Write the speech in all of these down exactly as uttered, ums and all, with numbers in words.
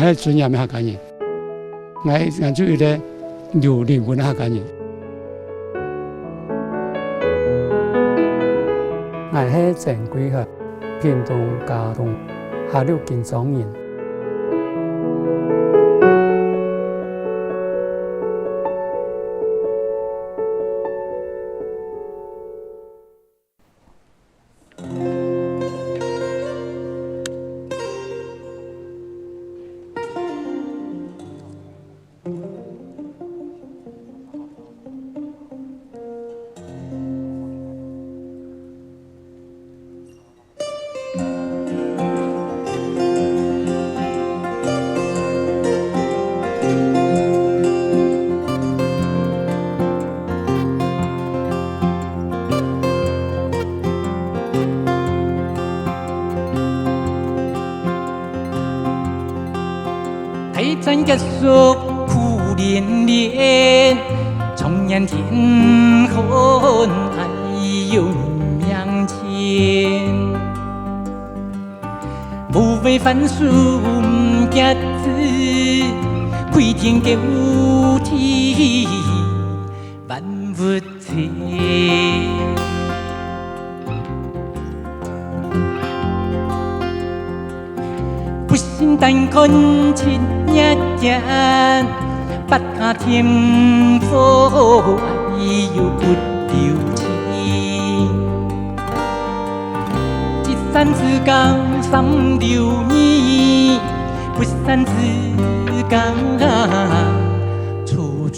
，𠊎係尊嚴个客家人，𠊎，𠊎就一個有靈魂个客家人。𠊎係曾貴海，屏東佳冬下六金莊人。 大戰結束苦連連，重現天空，哎喲人命錢。無畏番薯毋結子，開天狗地萬物 不信單看七月天，八下添火，哎喲不留情。一山之隔三斗二，不散之交處處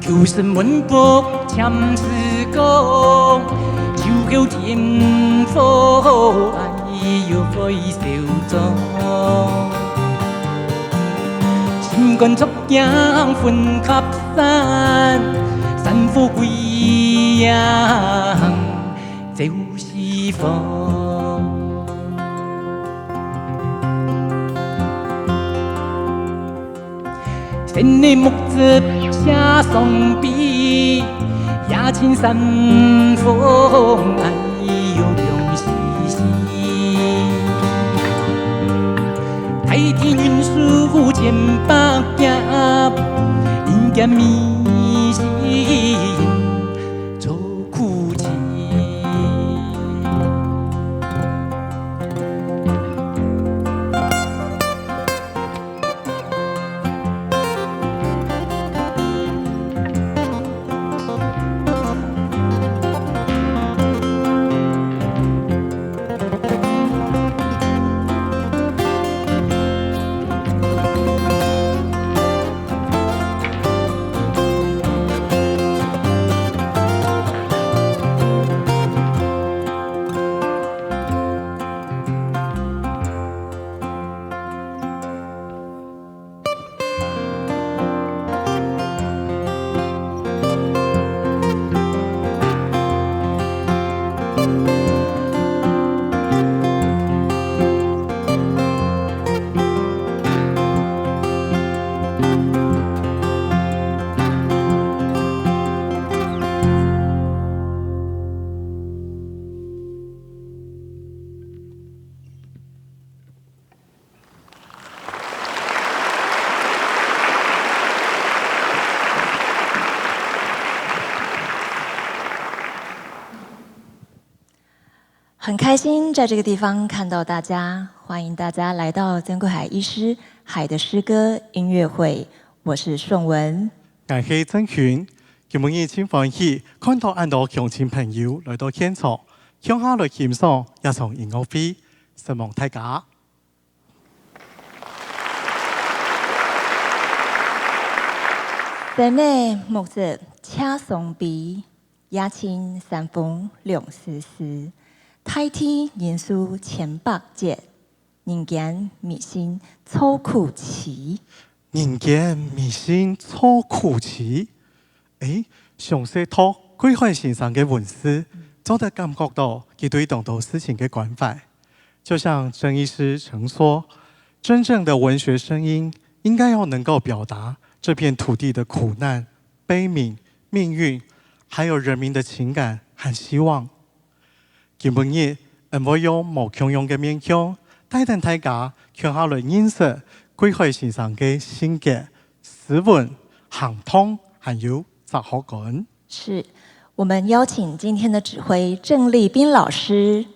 舊時門屋添時光，秋後添火，哎喲會燒焦。心肝著驚分合散，山火歸陽走四方。 生的目汁寫上邊，也親山風，哎喲涼絲絲。大地運輸千百劫，人間迷信做苦情。很开心在这个地方看到大家，欢迎大家来到曾贵海医师海的诗歌音乐会，我是顺文。感谢曾群，今晡日真欢喜看到恁多乡亲朋友来到现场，共下来欣赏这场音乐会，承蒙大家。真个木子車雙飛，夜靜山風涼絲絲，大地人數千百節，人間迷信做苦妻。人間迷信做苦妻。誒，詳細讀桂海先生个文字，做得感覺到佢對當多事情个關懷。就像鄭醫師曾說，真正的文學聲音應該要能夠表達這片土地的苦難、悲憫、命運，還有人民的情感和希望。今晡日，恩會用無共樣个面向，帶等大家共下來認識桂海先生个性格、詩文、行動，還有哲學觀。是，我們邀請今天的指揮鄭立斌老師。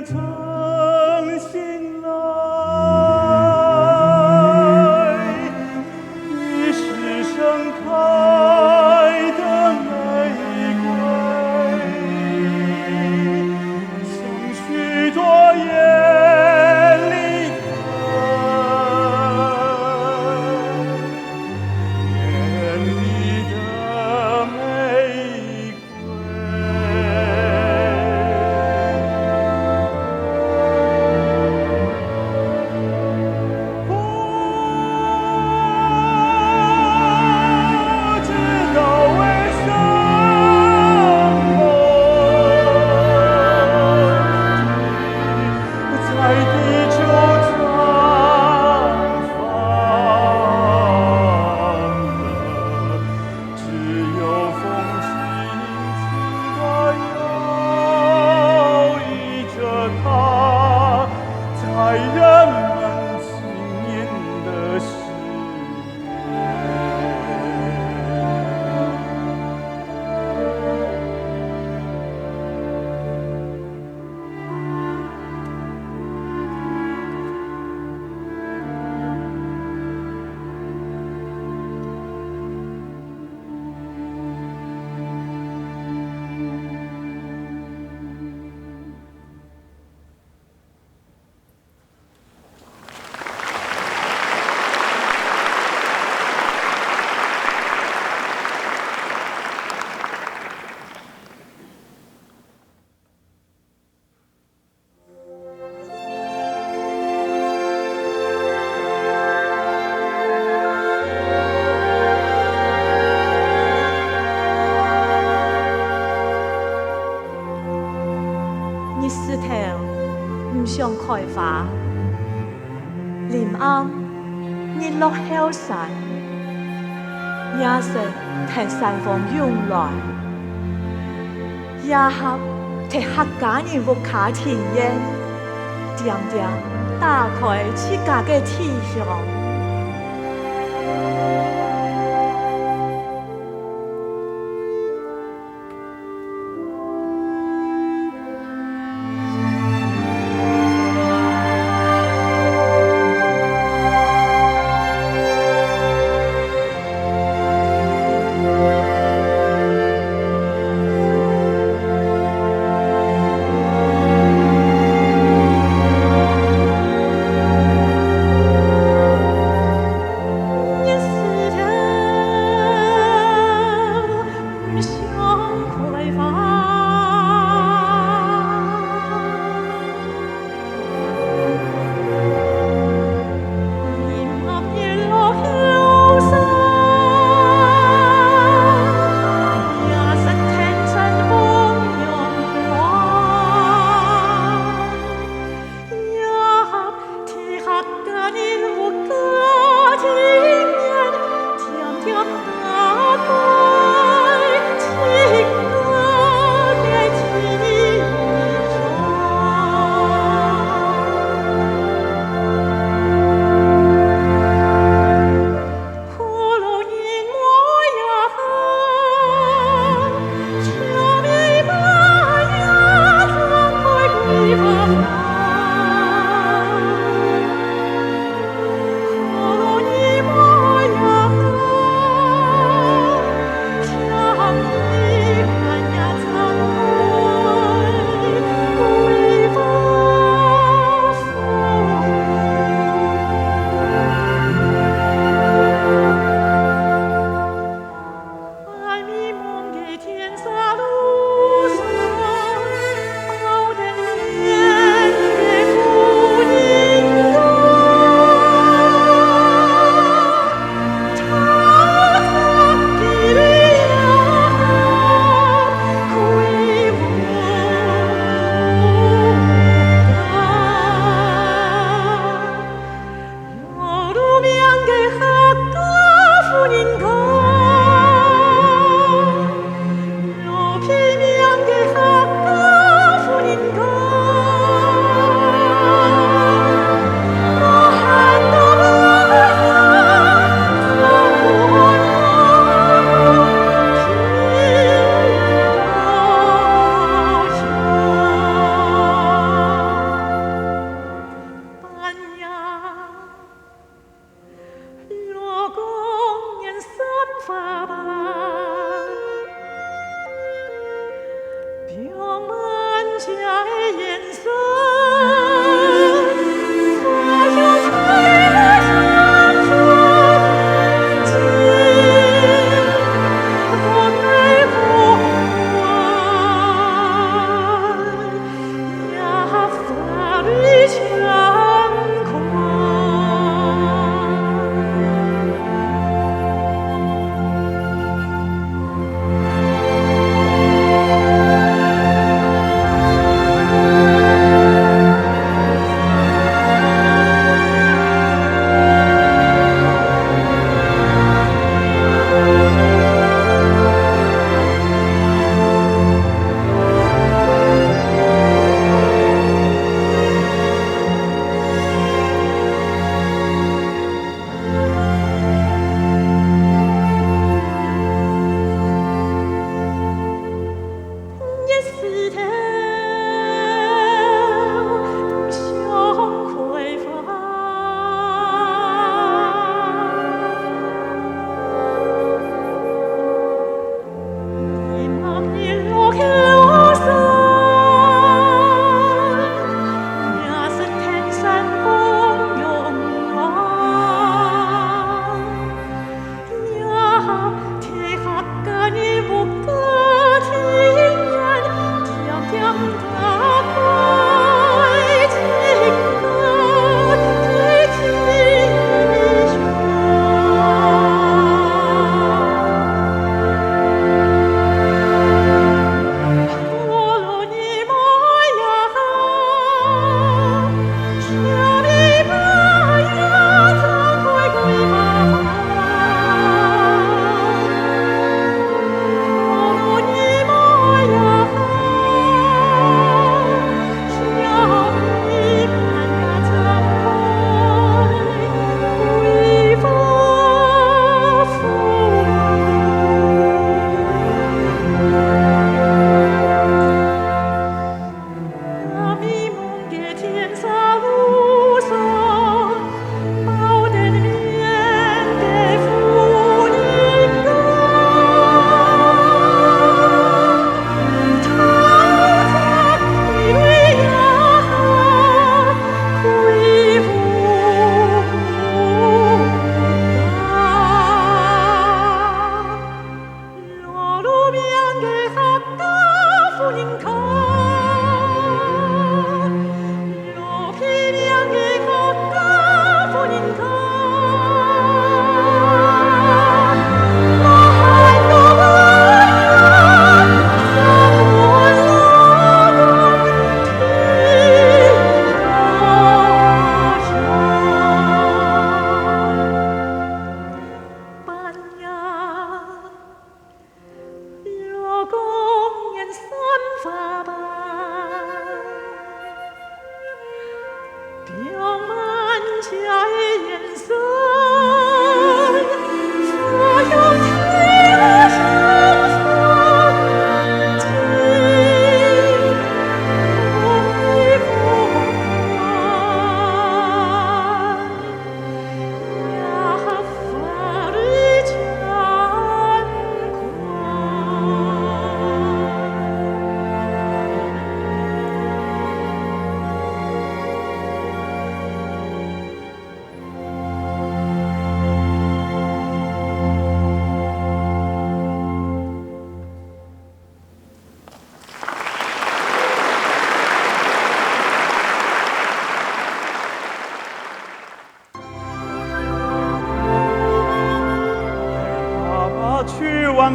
晨醒来，你是盛开的玫瑰，像许多艳丽的、艳丽的玫瑰。 只有风轻轻地摇曳着它，在人们静音的世界。日時頭毋想開花，臨暗日落後山，夜色忒山風湧來。 夜合忒客家人屋下庭院，恬恬打開自家个地香。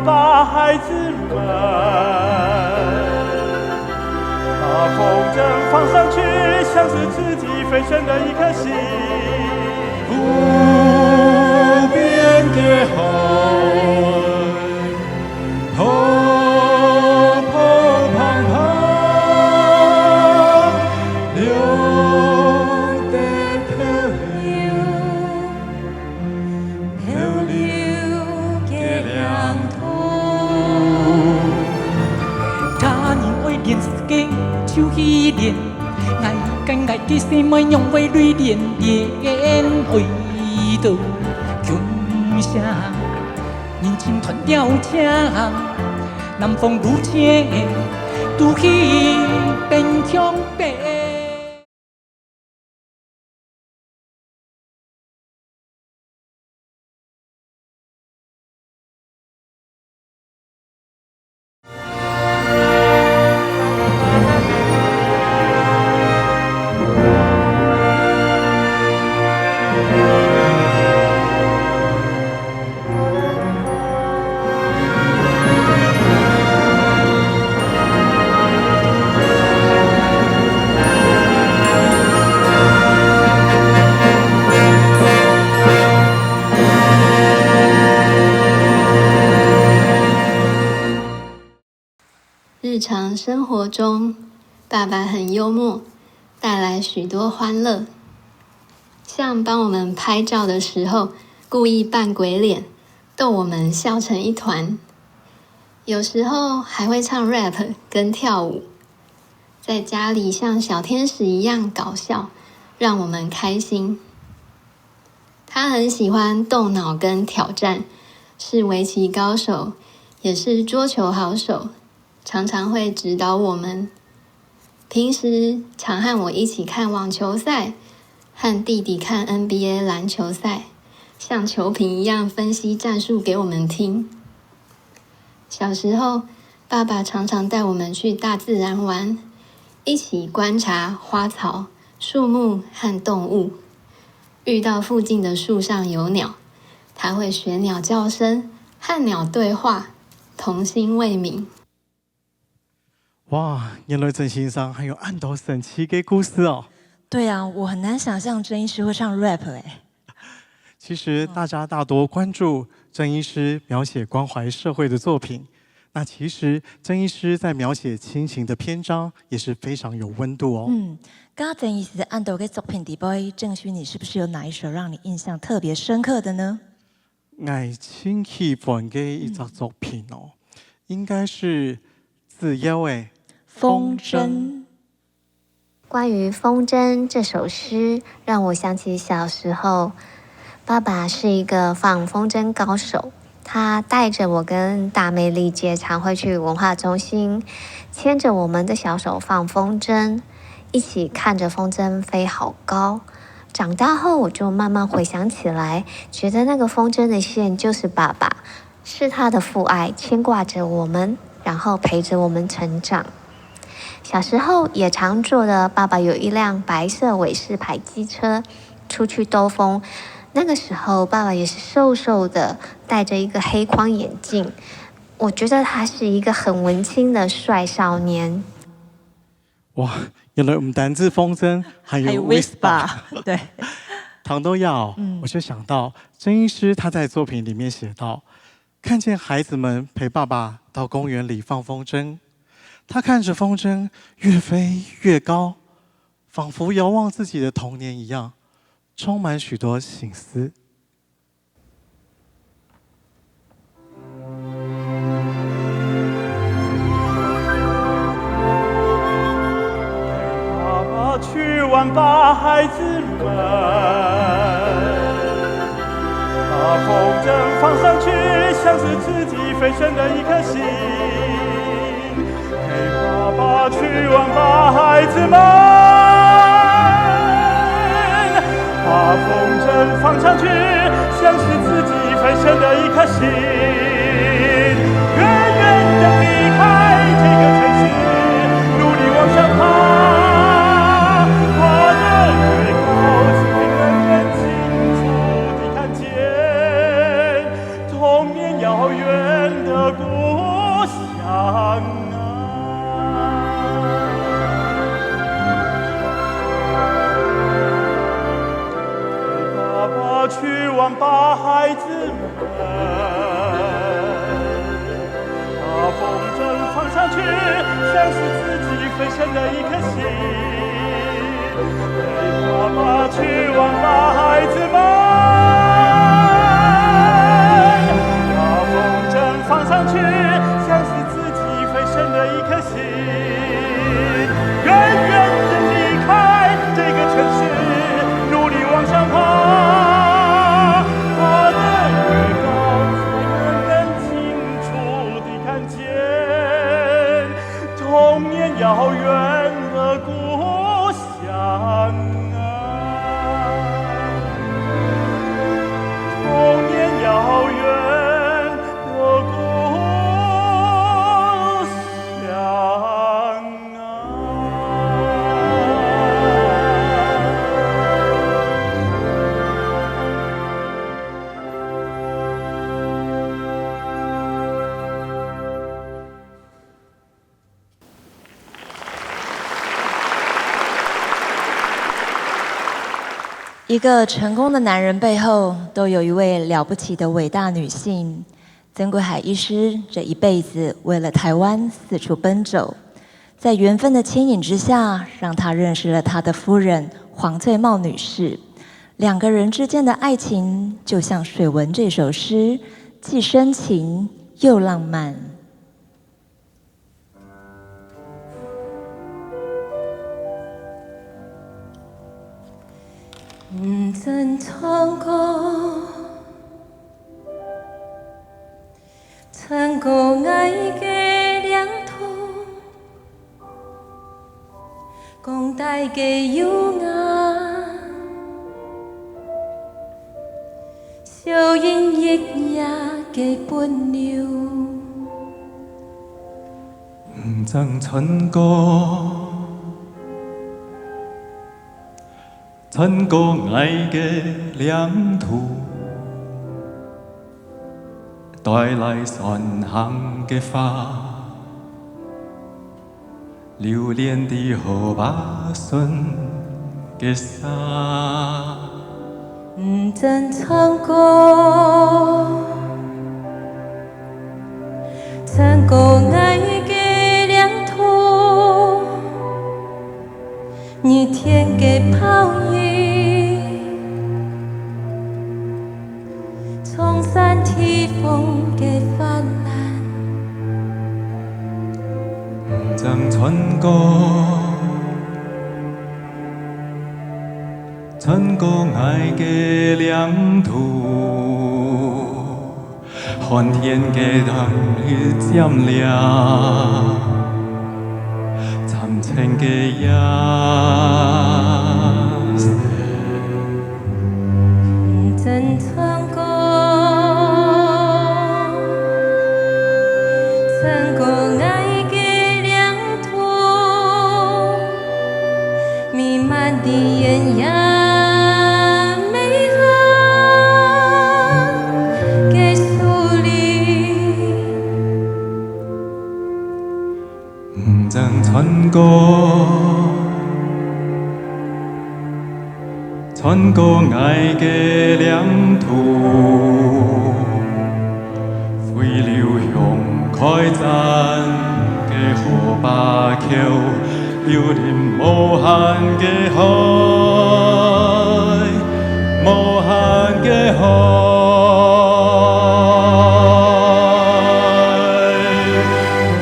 把孩子们，把风筝放上去，像是自己飞翔的一颗心。无边的海，波波澎澎，浪在漂流。 漂流个两头。他人爱练个就去练，爱跟爱的心爱用为泪点点爱到穷下，人情断掉枪，南风如箭，都去变强兵。 日常生活中，爸爸很幽默，带来许多欢乐。像帮我们拍照的时候，故意扮鬼脸，逗我们笑成一团。有时候还会唱 rap 跟跳舞，在家里像小天使一样搞笑，让我们开心。他很喜欢动脑跟挑战，是围棋高手，也是桌球好手，常常会指导我们。平时常和我一起看网球赛，和弟弟看 N B A 篮球赛，像球评一样分析战术给我们听。小时候，爸爸常常带我们去大自然玩，一起观察花草、树木和动物。遇到附近的树上有鸟，他会学鸟叫声，和鸟对话，童心未泯。哇，原來鄭先生還有恁多神奇个故事哦！對啊，我很難想像鄭醫師會唱 rap 哎。其實大家大多關注鄭醫師描寫關懷社會的作品，那其實鄭醫師在描寫親情的篇章也是非常有溫度哦。嗯，剛剛鄭醫師恁多个作品底背，鄭勳你是不是有哪一首讓你印象特別深刻的呢？ 𠊎盡喜歡个一隻作品哦，應該是子悠个《風箏》。關於《風箏》這首詩，讓我想起小時候，爸爸是一個放風箏高手，他帶著我跟大妹麗姐常會去文化中心，牽著我們的小手放風箏，一起看著風箏飛好高。 長大後，我就慢慢回想起來，覺得那個風箏的線就是爸爸，是他的父愛牽掛著我們，然後陪著我們成長。小時候也常坐著爸爸有一輛白色偉士牌機車出去兜風，那個時候爸爸也是瘦瘦的，戴著一個黑框眼鏡，我覺得他是一個很文青的帥少年。 哇，原來毋單止風箏，還有 Vespa。對。談到這，我就想到鄭醫師他在作品裡面寫到，看見孩子們陪爸爸到公園裡放風箏，他看著風箏越飛越高，彷彿遙望自己的童年一樣，充滿許多省思。 爸爸去玩吧，孩子们，把风筝放上去，像是自己飞翔的一颗心。 陪爸爸去玩吧，孩子们，把风筝放上去，像是自己飞翔的一颗心，远远地离开这个城市，努力往上爬，爬得越高，才能更清楚地看见 童年遥远的把孩子们，把风筝放上去，像是自己飞翔的一颗心。陪爸爸去玩吧，孩子们，把风筝放上去，像是自己飞翔的一颗心。远远地离开这个城市，努力往上爬。爬得越高，才能更清楚地看见童年遥远的故乡啊，童年遥远的故乡啊。一个成功的男人背后，都有一位了不起的伟大女性。曾贵海医师这一辈子为了台湾四处奔走，在缘分的牵引之下，让他认识了他的夫人黄翠帽女士。两个人之间的爱情，就像《水纹》这首诗，既深情又浪漫。 毋准穿過，穿過𠊎个領土， 廣大个優雅，小人一夜个奔流。毋准穿過，穿過𠊎个領土，帶來酸香个花。 流連在河壩脣个沙。毋准穿過，穿過𠊎个領土，日天个泡影，沖散天風个泛濫。 毋准穿過，穿過𠊎个領土，寒天个冬日尖梁，慘深个夜色。 毋准穿過，穿過𠊎个領土，彌漫在原野美好个樹林。 毋准穿過，穿過𠊎个領土，飛流向開展个河壩口，流入無限个海。 無限个海，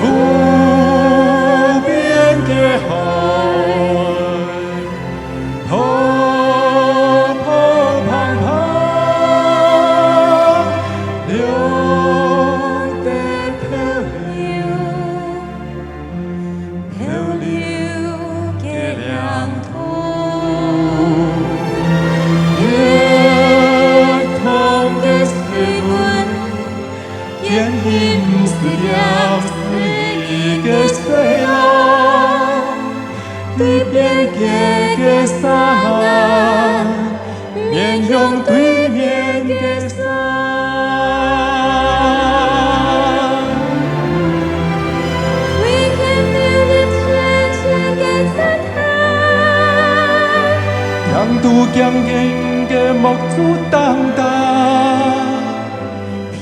無邊个海，波波澎澎，浪在漂流。 漂流个領土，越痛个水分，堅定毋使了水个水浪，對邊界个沙岸， 面向對面个山。We can feel the change in the time.聽到強健个目珠等等，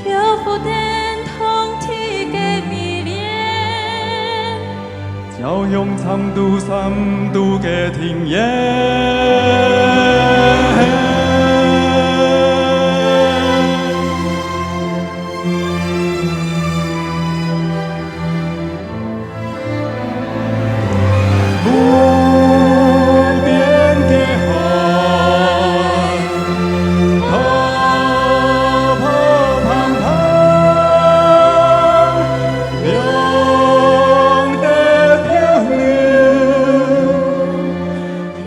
漂浮等通体个迷戀，照亮成都三都个庭園。 无边个海，波波澎澎，浪得漂流，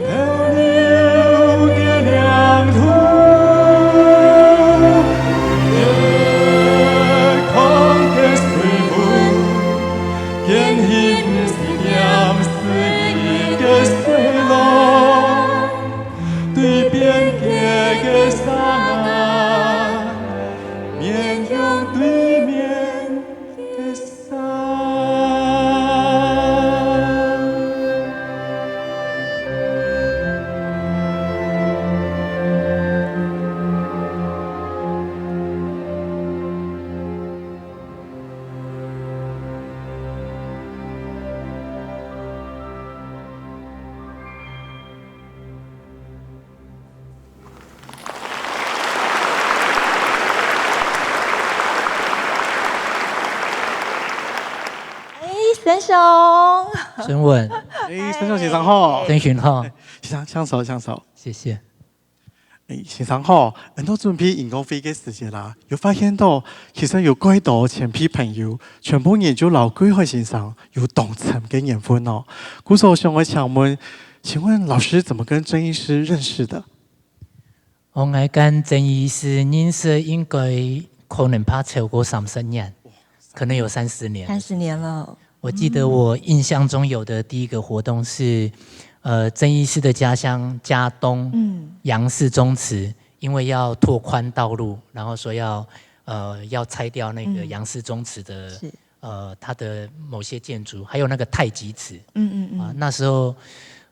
漂流个领土，月光个水分。 坚信信念水个水路，对边界个沙岸，面向对面个山。哎，先生。孙文。哎，孙生先生好。孙群好。先生，请坐，请坐。谢谢。哎，先生好，恁多準備演講會个時節啦，有發現到，其實有蓋多前輩朋友，全部人就摎桂海先生有當深个緣分哦。故所想愛請問，請問老師怎麼跟曾醫師認識的？ 哦，𠊎跟曾醫師認識應該可能怕超過三十年，可能有三十年。三十年了。我記得我印象中有的第一個活動是，呃，曾醫師的家鄉佳冬，嗯。楊氏宗祠，因為要拓寬道路，然後說要，呃，要拆掉那個嗯。楊氏宗祠的，是。呃，它的某些建築，還有那個太極祠。嗯，嗯，嗯。啊，那時候，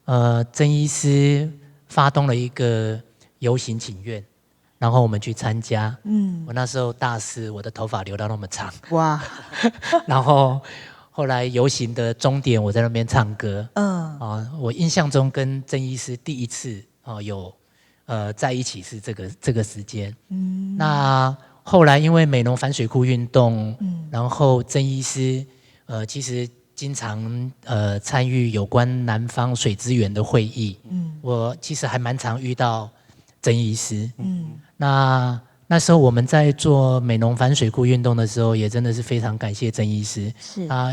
呃，曾醫師發動了一個遊行請願，然後我們去參加。嗯。我那時候大四，我的頭髮留到那麼長。哇。然後後來遊行的終點，我在那邊唱歌。嗯。啊，我印象中跟曾醫師第一次，啊，有，呃，在一起是這個，這個時間。嗯。那後來因為美濃反水庫運動，嗯。然後曾醫師，呃，其實經常，呃，參與有關南方水資源的會議。嗯。我其實還蠻常遇到曾醫師。嗯。那，那時候我們在做美濃反水庫運動的時候，也真的是非常感謝曾醫師。是。他，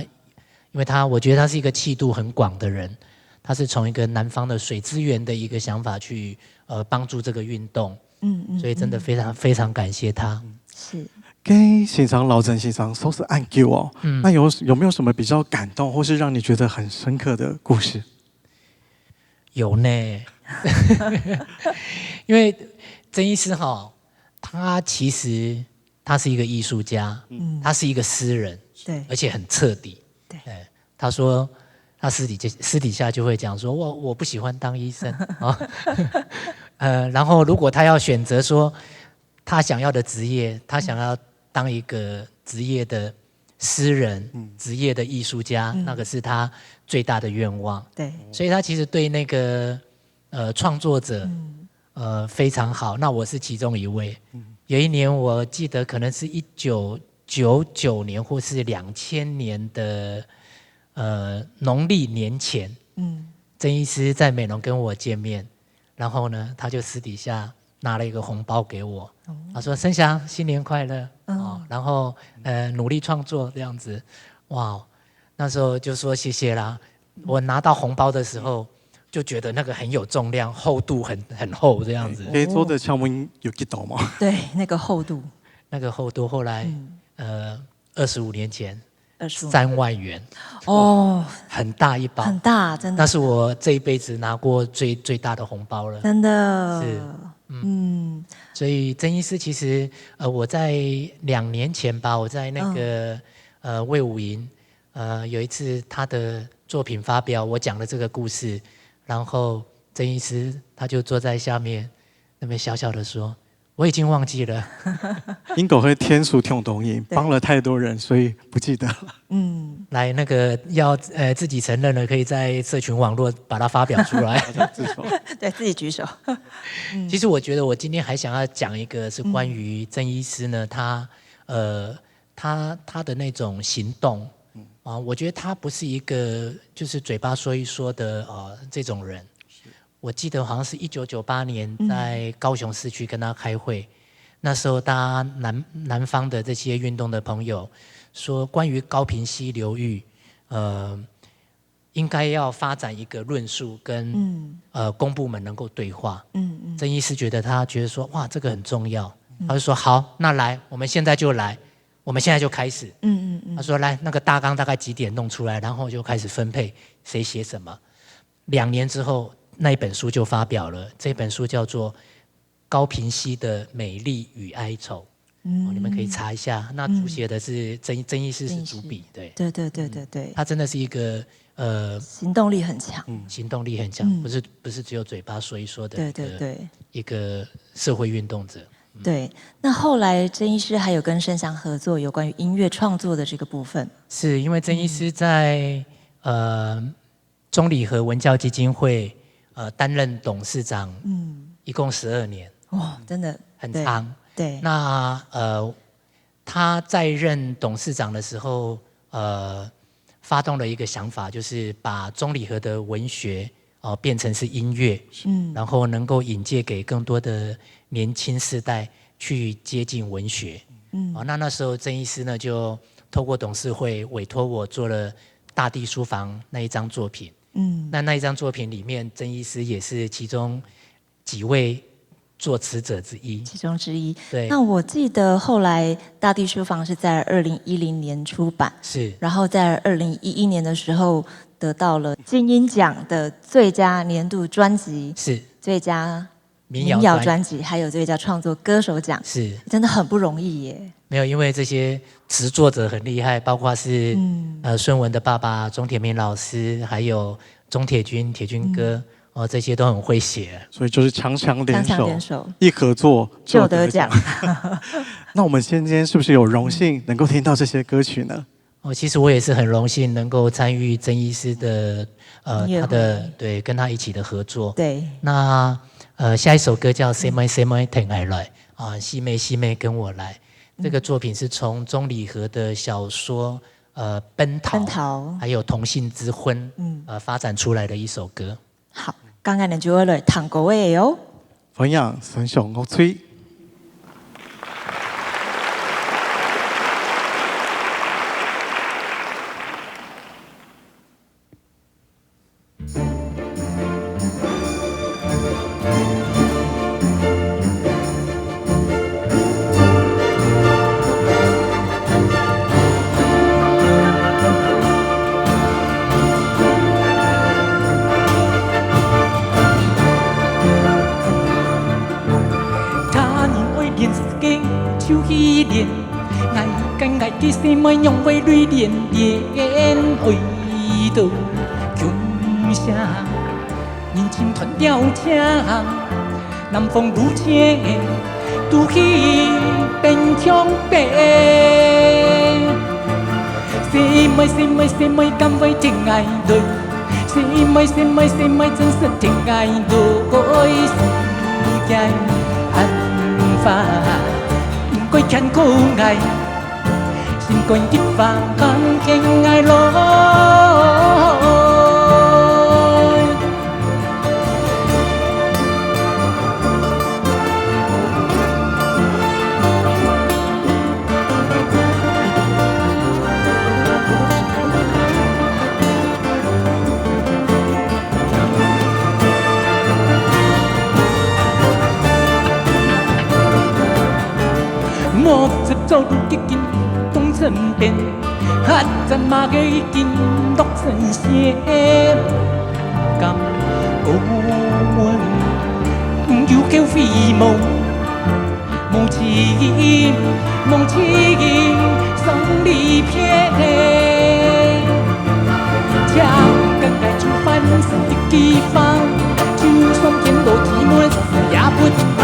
因為他，我覺得他是一個氣度很廣的人，他是從一個南方的水資源的一個想法去，呃，幫助這個運動。嗯，嗯，所以真的非常，嗯。非常感謝他。是。該先生摎曾先生熟識恁久哦，嗯。那有，有沒有什麼比較感動，或是讓你覺得很深刻的故事？ 有呢。因為曾醫師哈，他其實他是一个藝術家，嗯。他是一个詩人，對。而且很徹底。對。哎，他說他私底下，私底下就會講說，我，我不喜歡當醫生啊。呃，然後如果他要選擇說他想要的職業，他想要當一个職業的詩人，嗯。職業的藝術家，嗯。那个是他最大的願望。對。所以他其實對那個，呃，創作者，嗯。呃，非常好。那我是其中一位。嗯。有一年我記得可能是一九九九年或是兩千年的，呃，農曆年前，嗯。曾醫師在美濃跟我見面，然後呢，他就私底下拿了一個紅包給我，哦。他說：「生祥，新年快樂。」嗯。哦，然後，呃，努力創作這樣子。哇，那時候就說謝謝啦。我拿到紅包的時候，就覺得那個很有重量，厚度很，很厚這樣子。該做得請問有幾多嗎？對，那個厚度。那個厚度後來，嗯。呃，二十五年前，二十五。三萬元。哦。很大一包。很大，真的。那是我這一輩子拿過最，最大的紅包了。真的。是，嗯。嗯。所以曾醫師其實，呃，我在兩年前吧，我在那個，嗯。呃，衛武營，呃，有一次他的作品發表，我講了這個故事，然後曾醫師他就坐在下面，那边小小的说：“我已经忘记了。”英國个天數忒多人，對。幫了太多人，所以不記得了。嗯。來，那個要，呃，自己承認的，可以在社群網路把它發表出來。自首。對，自己舉手。其實我覺得我今天還想要講一個是關於曾醫師呢，他，呃，他，他的那種行動，啊，我覺得他不是一個就是嘴巴說一說的，呃，這種人。我記得好像是一九九八年在高雄市區跟他開會，那時候大家南，南方的這些運動的朋友說，關於高屏溪流域，呃，應該要發展一個論述跟，呃，公部門能夠對話。曾醫師覺得他覺得說，哇，這個很重要，他就說，好，那來，我們現在就來，我們現在就開始。他說，來，那個大綱大概幾點弄出來，然後就開始分配誰寫什麼。兩年之後，那一本書就發表了，這本書叫做《高屏溪的美麗與哀愁》。哦，你們可以查一下，那主寫的是曾，曾醫師是主筆，對。對，對，對，對，對。他真的是一個，呃，行動力很強。行動力很強，不是，不是只有嘴巴說一說的一個，對，對，對。一個社會運動者。對，那後來曾醫師還有跟盛香合作，有關於音樂創作的這個部分。是，因為曾醫師在，呃，中理和文教基金會，呃，擔任董事長，嗯。一共十二年。哇，真的，很長。對，對。那，呃，他在任董事長的時候，呃，發動了一個想法，就是把中理和的文學，呃，變成是音樂，嗯。然後能夠引介給更多的年輕世代去接近文學。嗯。哦，那那時候曾醫師呢，就透過董事會委託我做了大地書房那一張作品。嗯。那那一張作品裡面，曾醫師也是其中幾位作詞者之一。其中之一。對。那我記得後來大地書房是在二零一零年出版，是。然後在二零一一年的時候得到了金音獎的最佳年度專輯、是。最佳民謠專，民謠專輯，還有最佳創作歌手獎。是。真的很不容易耶。沒有，因為這些詞作者很厲害，包括是，嗯。呃，孫文的爸爸鍾鐵銘老師，還有鍾鐵軍，鐵軍哥，嗯。哦，這些都很會寫。所以就是強強聯手，強強聯手。一合作就得獎。就得獎。那我們今天是不是有榮幸能夠聽到這些歌曲呢？哦，其實我也是很榮幸能夠參與曾醫師的，呃，音樂會。他的，對，跟他一起的合作。對。那，呃，下一首歌叫《細妹細妹跈𠊎來》，啊，細妹細妹跟我來。這個作品是從鍾理和的小說，呃，《奔逃》，《奔逃》。還有《同姓之婚》，嗯。呃，發展出來的一首歌。好，剛剛呢就會來聽歌个哦。歡迎欣賞樂隊。 他人愛練時間就去練，𠊎跟𠊎个細妹仰會累練練，愛到窮聲，人情斷了情，南風路斜，都去變強烈。細妹細妹細妹，敢會跈𠊎來？ 細妹細妹細妹，真實跈𠊎來，世界恁闊，毋過牽過𠊎，心肝一方牽𠊎來。 莫執著路已經當曾平，客棧馬仔已經落成線。敢講阮毋有後悔無？ 無情，無情，送離別。請跟𠊎就算是一句話，就算天落地滅，也不怕。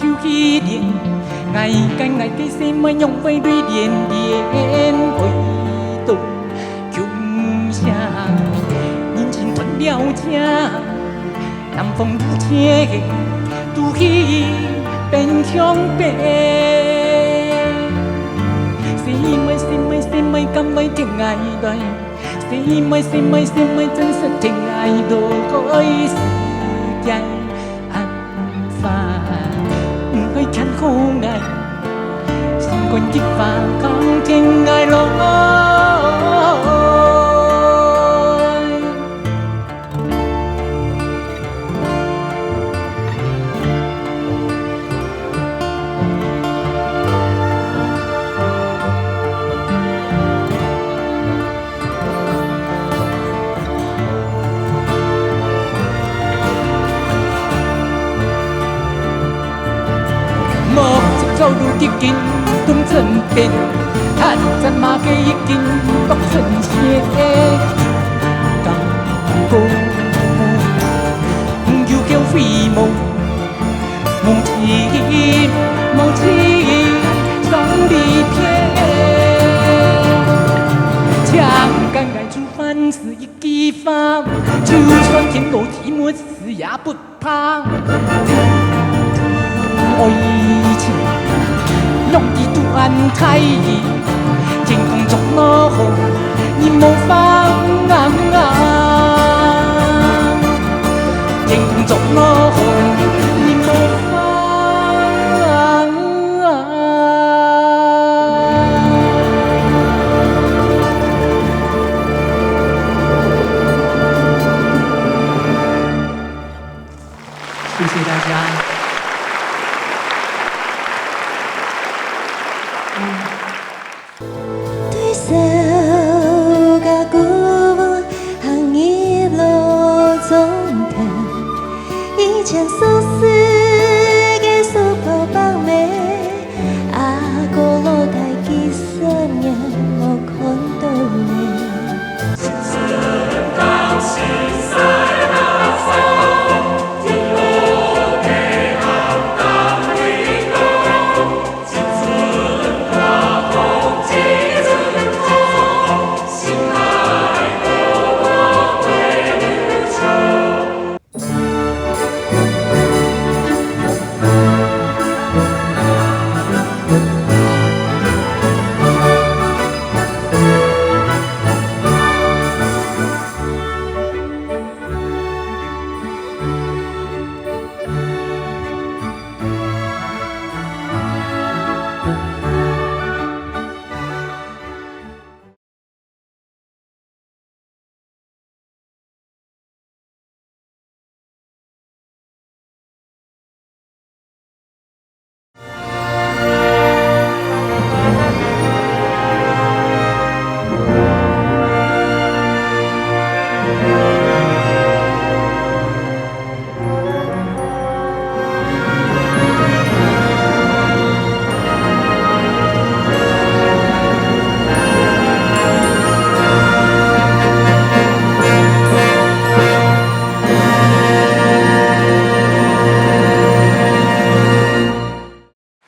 有一年，𠊎跟𠊎个細妹兩位對連連回到鄉下，人情斷了情，南風如箭，都去奔向北。細妹，細妹，細妹，敢會聽𠊎來？細妹，細妹，細妹，真實聽𠊎來，世界 恁闊，毋會牽好𠊎，心肝極闊，空天愛來。目汁走路已經動成冰，汗沾馬个已經凍成雪。敢講有後悔無？ 無情，無情，傷離別。請跟𠊎做凡事一句話，就算天高地闊，死也不怕。愛情，浪費都恁大意， 天公作樂好，你無放啊！天公作樂好，你無放啊！謝謝大家。對手个鼓舞行入路中間，以前熟悉个手抱白尾，阿哥老弟幾十年無看到你。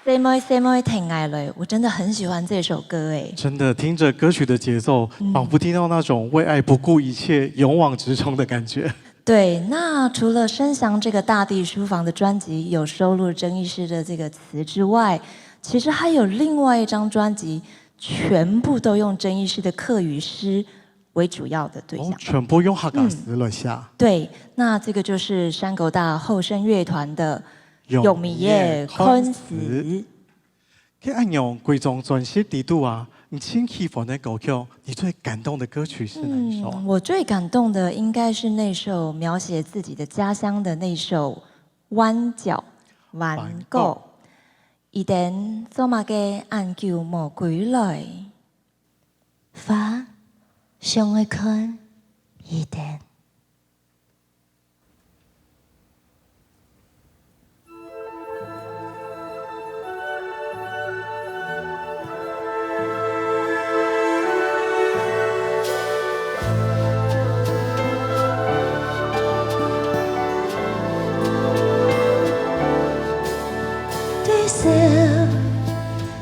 細妹細妹聽𠊎來，我真的很喜歡這首歌誒。真的，聽著歌曲的節奏，嗯。仿佛聽到那種為愛不顧一切、勇往直衝的感覺。對，那除了《聲響》這個大地書房的專輯有收錄曾醫師的這個詞之外，其實還有另外一張專輯，全部都用曾醫師的客語詩為主要的對象。哦，全部用客家詩來寫。嗯，對，那這個就是山口大後生樂團的《玉美夜看詞》。玉美夜看詞。該恁樣，歸張專輯裡肚啊，你盡喜歡的歌曲，你最感動的歌曲是哪一首啊？嗯，我最感動的應該是那首描寫自己的家鄉的那首《彎角》，《彎角》。《彎角》。伊登做麼个恁久無歸來？ 花，想愛看伊登。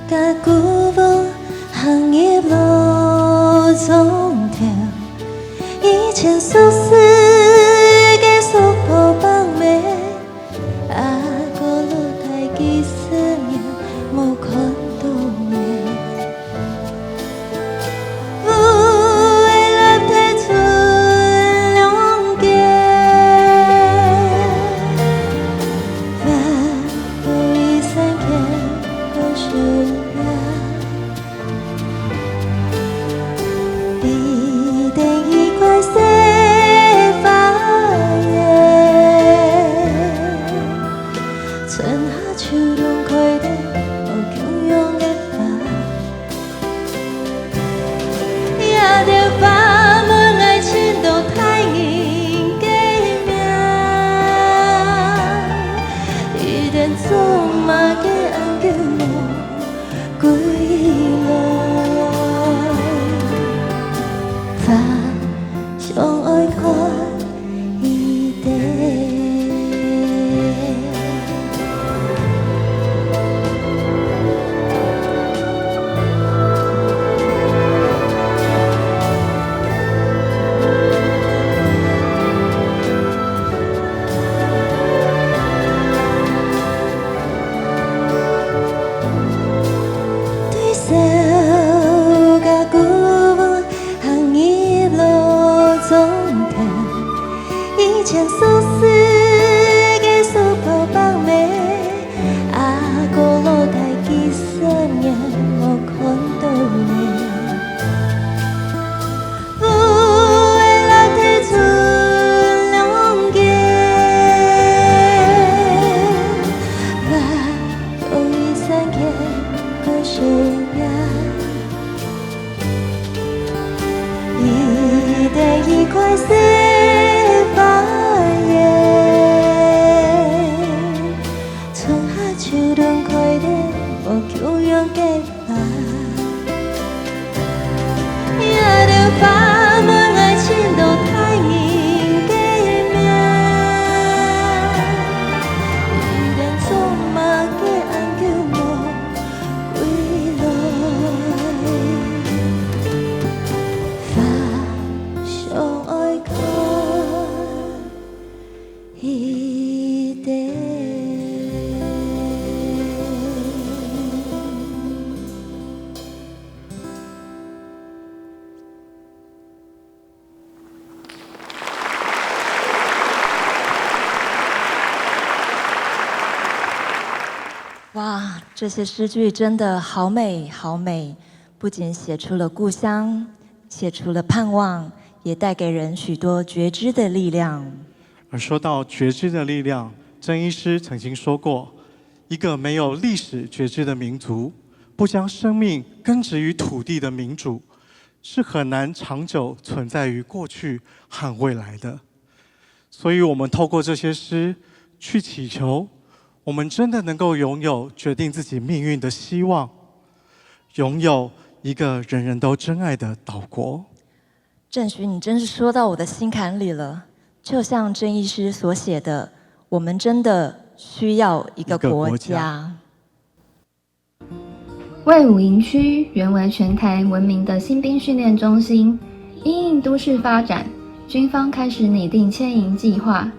甲姑婆行入老庄頭，以前熟似个叔婆伯姆，阿哥老弟幾十年無看到面。 屋仔落忒賰兩間，換到一三間个新家。裡肚一塊細花園，春夏秋冬開得無共樣个花。 這兜花問𠊎尋到大人个名，佢等做麼个恁久無歸來？花想愛看 一兜。對愁甲姑婆 行入老庄頭，以前熟似个叔婆伯姆，阿哥老弟幾十年無看到面。屋仔落忒賰兩間，換到一三間个新家。 一等一塊細花園，春夏秋冬開得無共樣个花。這兜花問𠊎尋到大人个名，佢等做麼个恁久無 歸來，花想愛看一兜。 哇，这些诗句真的好美，好美，不仅写出了故乡，写出了盼望，也带给人许多觉知的力量。而说到觉知的力量，曾医师曾经说过，一个没有历史觉知的民族，不将生命根植于土地的民族，是很难长久存在于过去和未来的。 所以我们透过这些诗去祈求，我们真的能够拥有决定自己命运的希望，拥有一个人人都珍爱的岛国。振勋，你真是说到我的心坎里了。就像曾医师所写的，我们真的需要一个国家。一个国家。 卫武营区原为全台闻名的新兵训练中心，因应都市发展，军方开始拟定迁营计划。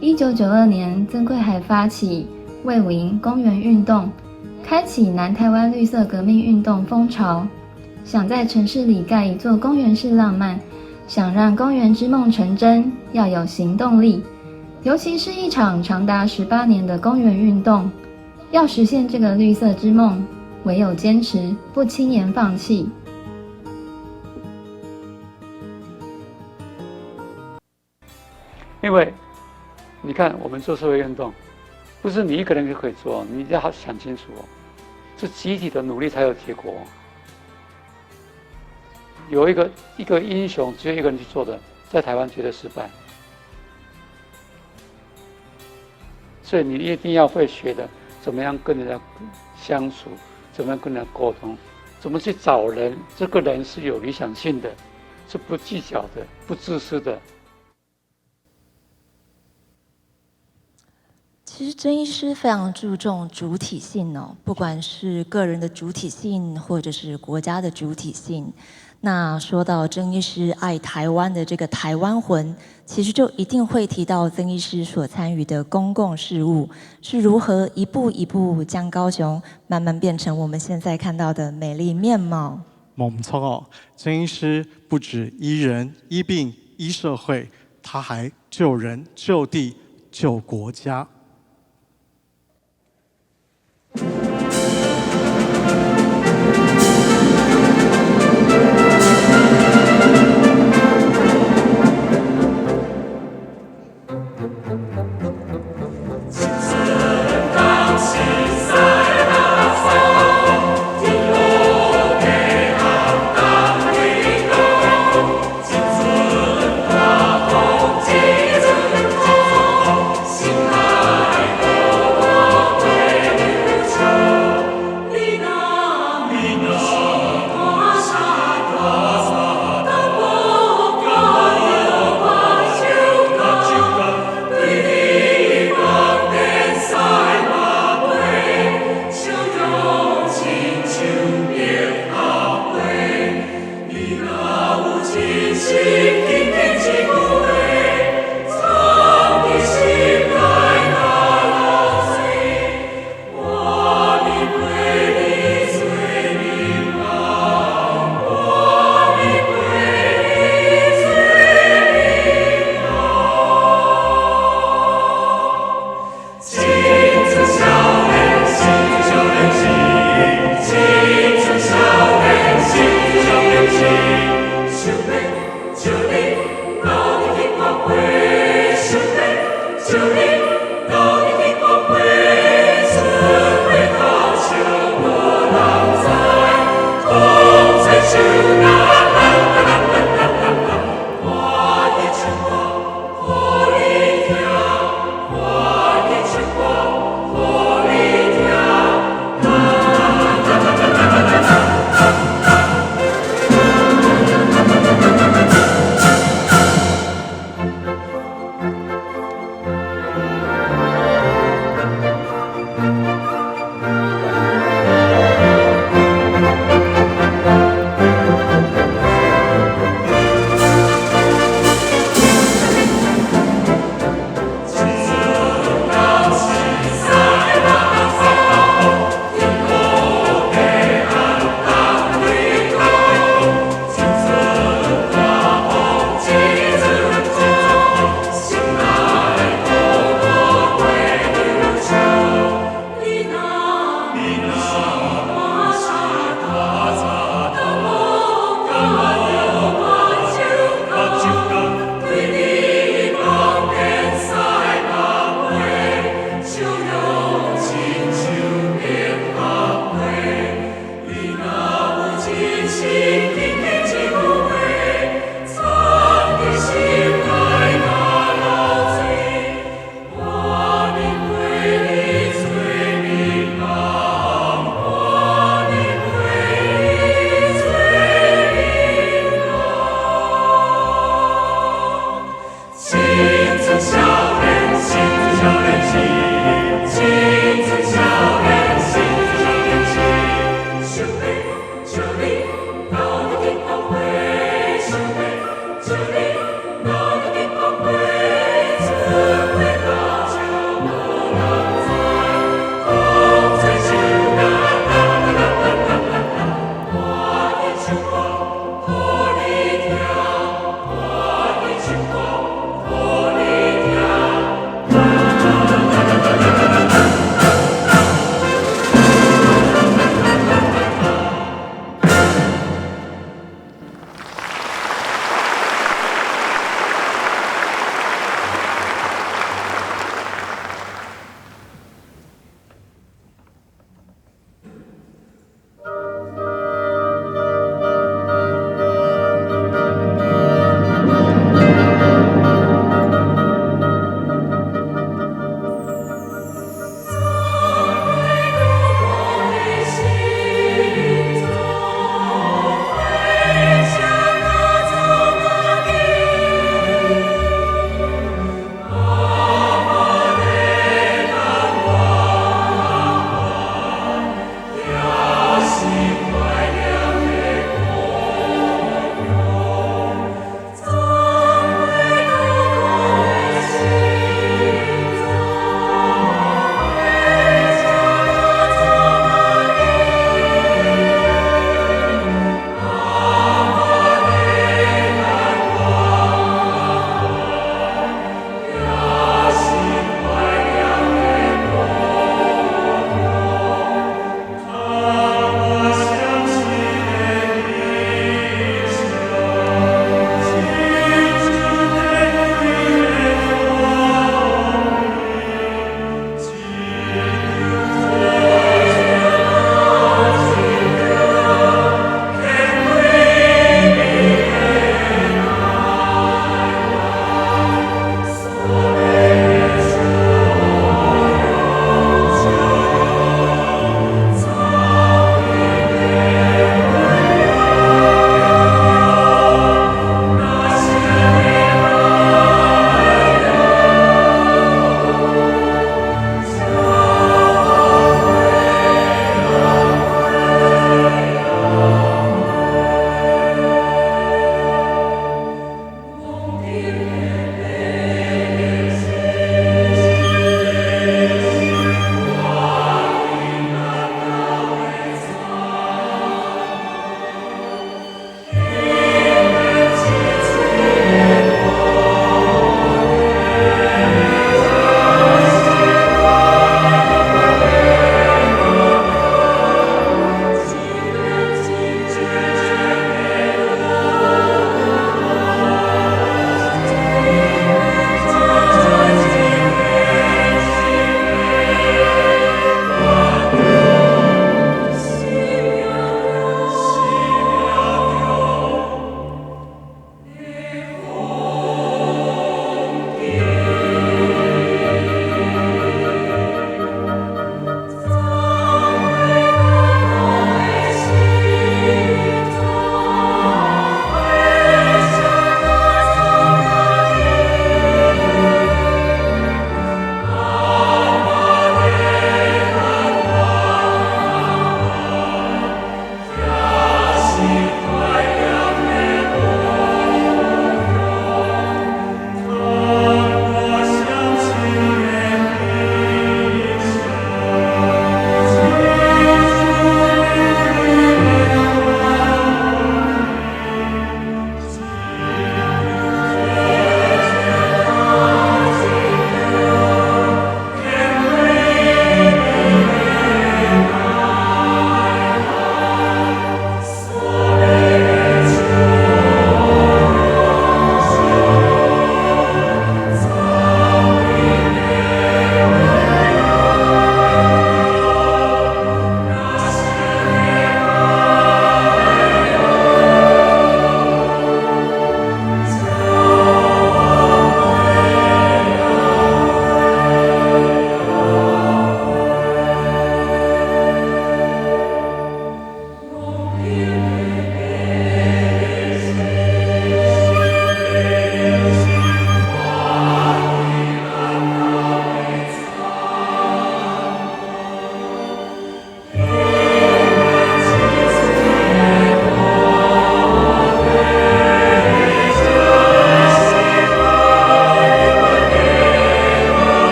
一九九二年，曾贵海发起卫武营公园运动，开启南台湾绿色革命运动风潮。想在城市里盖一座公园是浪漫，想让公园之梦成真，要有行动力。尤其是一场长达十八年的公园运动， 要实现这个绿色之梦，唯有坚持，不轻言放弃。因为你看，我们做社会运动，不是你一个人就可以做，你要想清楚哦，是集体的努力才有结果哦。有一个，一个英雄只有一个人去做的，在台湾绝对失败。 所以你一定要会学的，怎么样跟人家相处，怎么样跟人家沟通，怎么去找人。这个人是有理想性的，是不计较的，不自私的。其实曾医师非常注重主体性哦，不管是个人的主体性，或者是国家的主体性。那说到曾医师爱台湾的这个台湾魂，其实就一定会提到曾医师所参与的公共事务，是如何一步一步将高雄慢慢变成我们现在看到的美丽面貌。没错哦，曾医师不止医人、医病、医社会，他还救人、救地、救国家。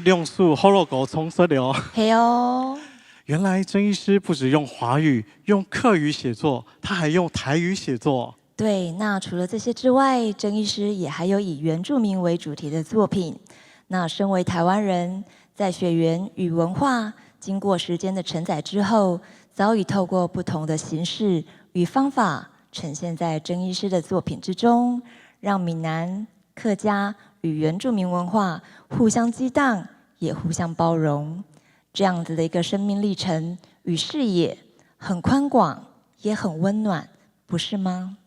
兩首學老歌唱煞了。係哦。原來鄭醫師不只用華語、用客語寫作，他還用台語寫作。對，那除了這些之外，鄭醫師也還有以原住民為主題的作品。那身為台灣人，在血緣與文化經過時間的承載之後，早已透過不同的形式與方法呈現在鄭醫師的作品之中，讓閩南、客家與原住民文化互相激盪，也互相包容。這樣子的一個生命歷程與視野，很寬廣，也很溫暖，不是嗎？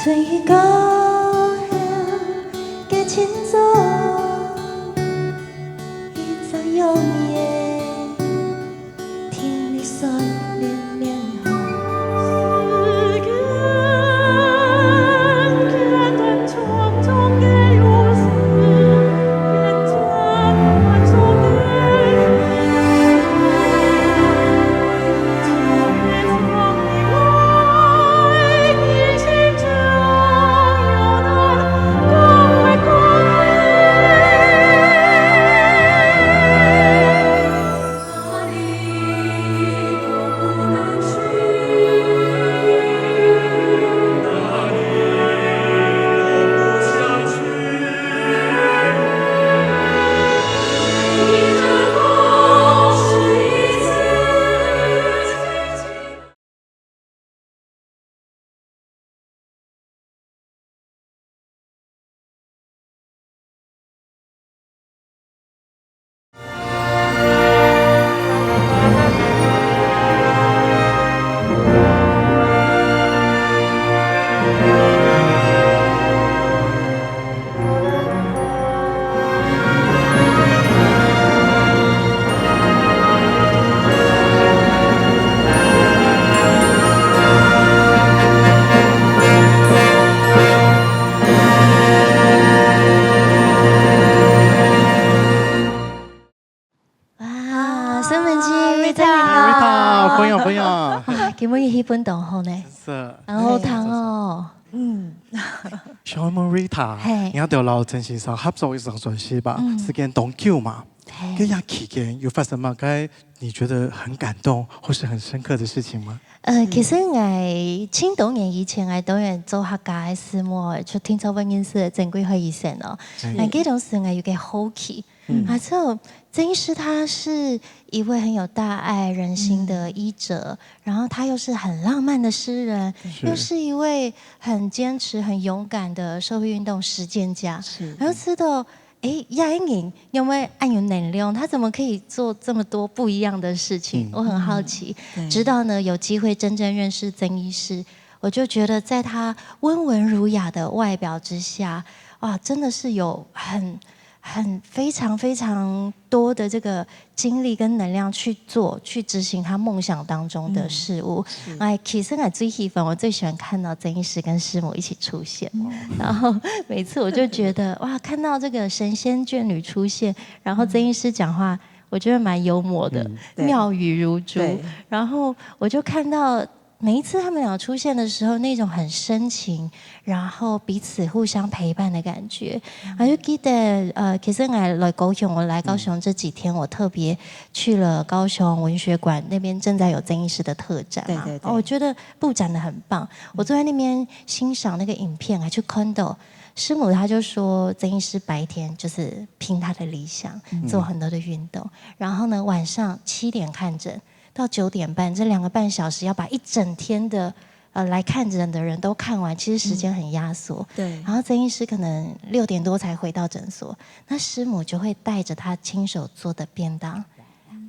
春去过后个清早，一张容颜，听你说连连好。哇，孙文基，Rita，Rita，歡迎歡迎。哇，今晡日氣氛當好呢，是，然後聽哦，嗯，想問 Rita，你有得摎鄭先生合作一張專輯吧？時間當久嘛，該樣期間有發生麼个你覺得很感動或是很深刻的事情嗎？呃，其實𠊎盡多年以前，𠊎當然做客家个事務，就聽說會認識曾貴惠醫生哦。𠊎該當時𠊎有個好奇， 啊，就曾醫師他是一位很有大愛人心的醫者，然後他又是很浪漫的詩人，又是一位很堅持、很勇敢的社會運動實踐家。然後知道，誒，亞英穎有沒有恁有能量？他怎麼可以做這麼多不一樣的事情？我很好奇。直到呢有機會真正認識曾醫師，我就覺得在他溫文儒雅的外表之下，哇，真的是有很很非常非常多的這個精力跟能量去做，去執行他夢想當中的事物。哎，其實我最喜歡，我最喜歡看到曾醫師跟師母一起出現，然後每次我就覺得哇，看到這個神仙眷侶出現，然後曾醫師講話，我覺得蠻幽默的，妙語如珠，然後我就看到 每一次他們倆出現的時候，那種很深情，然後彼此互相陪伴的感覺。我就記得，呃，其實我來高雄，我來高雄這幾天，我特別去了高雄文學館那邊正在有曾醫師的特展嘛。對對對，我覺得布展得很棒。我坐在那邊欣賞那個影片，還去看到師母，她就說曾醫師白天就是拼他的理想，做很多的運動，然後呢晚上七點看診， 到九點半這兩個半小時，要把一整天的呃來看診的人都看完，其實時間很壓縮。對。然後曾醫師可能六點多才回到診所，那師母就會帶著他親手做的便當，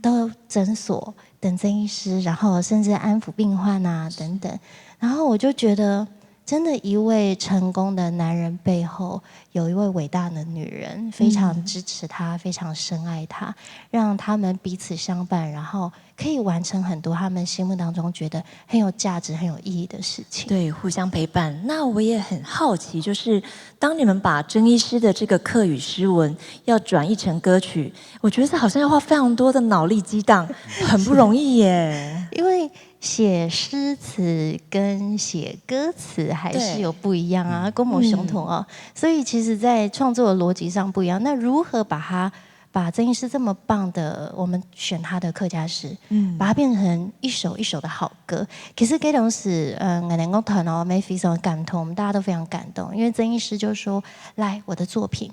到診所等曾醫師，然後甚至安撫病患啊等等。然後我就覺得，真的一位成功的男人背後，有一位偉大的女人，非常支持他，非常深愛他，讓他們彼此相伴，然後 可以完成很多他們心目當中覺得很有價值、很有意義的事情。對，互相陪伴。那我也很好奇，就是當你們把曾醫師的這個客語詩文要轉譯成歌曲，我覺得這好像要花非常多的腦力激盪，很不容易耶。因為寫詩詞跟寫歌詞還是有不一樣啊，跟我相同哦。所以其實在創作的邏輯上不一樣。那如何把它 把曾醫師這麼棒的，我們選他的客家詩，嗯，把它變成一首一首的好歌。其實這種是，呃，𠊎等樂團哦，乜非常感動，大家都非常感動，因為曾醫師就說：「來，我的作品，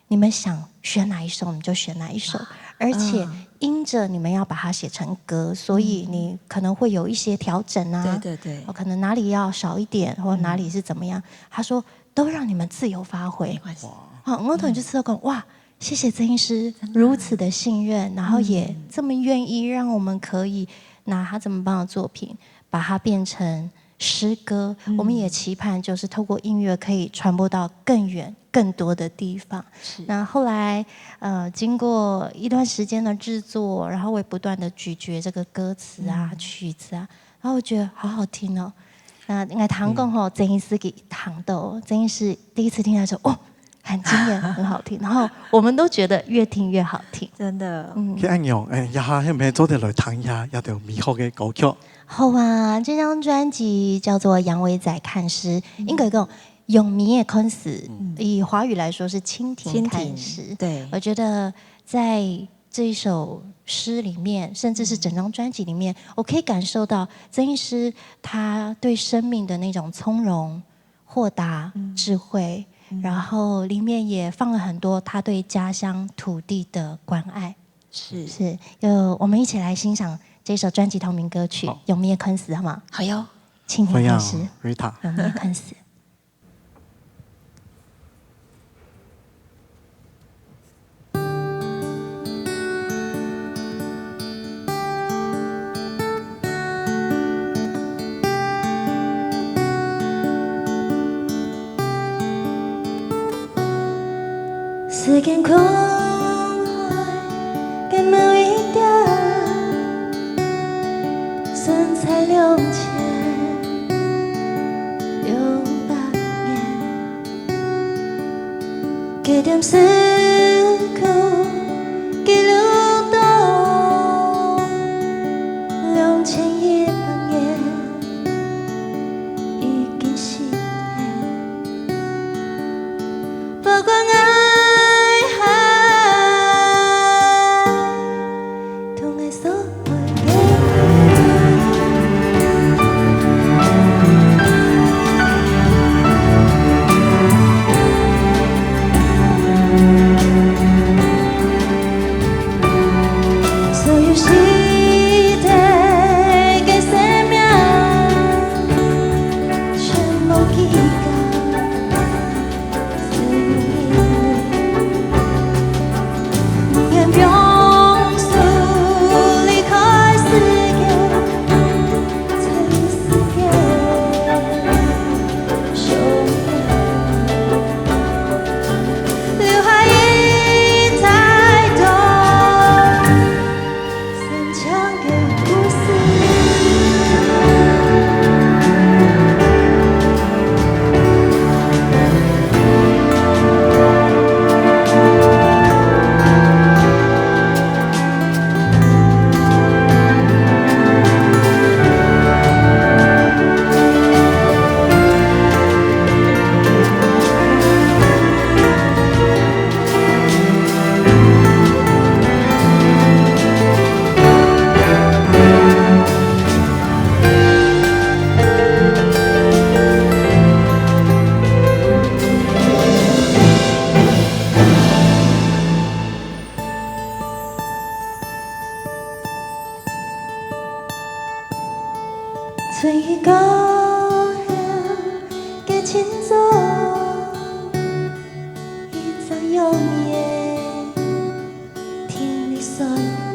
你們想選哪一首，你就選哪一首，而且因著你們要把它寫成歌，所以你可能會有一些調整啊，對對對，哦，可能哪裡要少一點，或哪裡是怎麼樣。」他說：「都讓你們自由發揮。」沒關係。好，樂團就知道講，哇， 謝謝曾醫師如此的信任，然後也這麼願意讓我們可以拿他這麼棒的作品，把它變成诗歌，嗯。我们也期盼就是透过音乐可以传播到更远、更多的地方。是。那后来，呃，经过一段时间的制作，然后我也不断地咀嚼这个歌词啊、嗯。曲子啊，然后我觉得好好听哦。那应该唐共吼，嗯。曾医师给唐豆，曾医师第一次听到说，哦，很惊艳，很好听。然后我们都觉得越听越好听。真的。嗯。去恁樣，哎，一下，係毋係做得來聽一下，這條美好个歌曲？好啊，这张专辑叫做《杨伟仔看诗》，嗯。应该讲《杨伟仔看诗》，嗯。以华语来说是蜻蜓看诗。蜻蜓，对。我觉得在这一首诗里面，甚至是整张专辑里面，嗯。我可以感受到曾医师他对生命的那种从容、豁达、嗯。智慧，嗯。然后里面也放了很多他对家乡土地的关爱。是。是，就我们一起来欣赏这首专辑同名歌曲《好。杨伟仔看诗》，好吗？好哟。蜻蜓看诗。欢迎，Rita。《杨伟仔看诗》。 時間空海个某一點，身在兩千兩百年，該點時空記錄到兩千一百年，已經失傳。 不管愛恨，同𠊎所愛个人。所有時代个生命，全無計較。 春雨過後个清早，一張容顏，天裡閃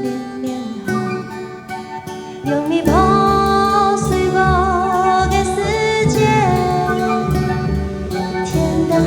亮亮紅。容易破碎我个世界，天大海。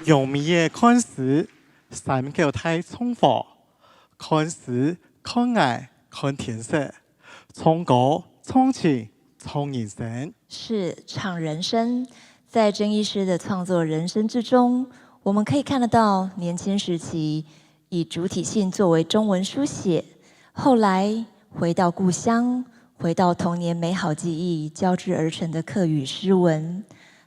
用米仔看詩，三九大縱火，看詩，看𠊎，看天色，唱歌，唱情，唱人生。是，唱人生。在鄭醫師的創作人生之中，我們可以看得到年輕時期以主體性作為中文書寫，後來回到故鄉，回到童年美好記憶交織而成的客語詩文。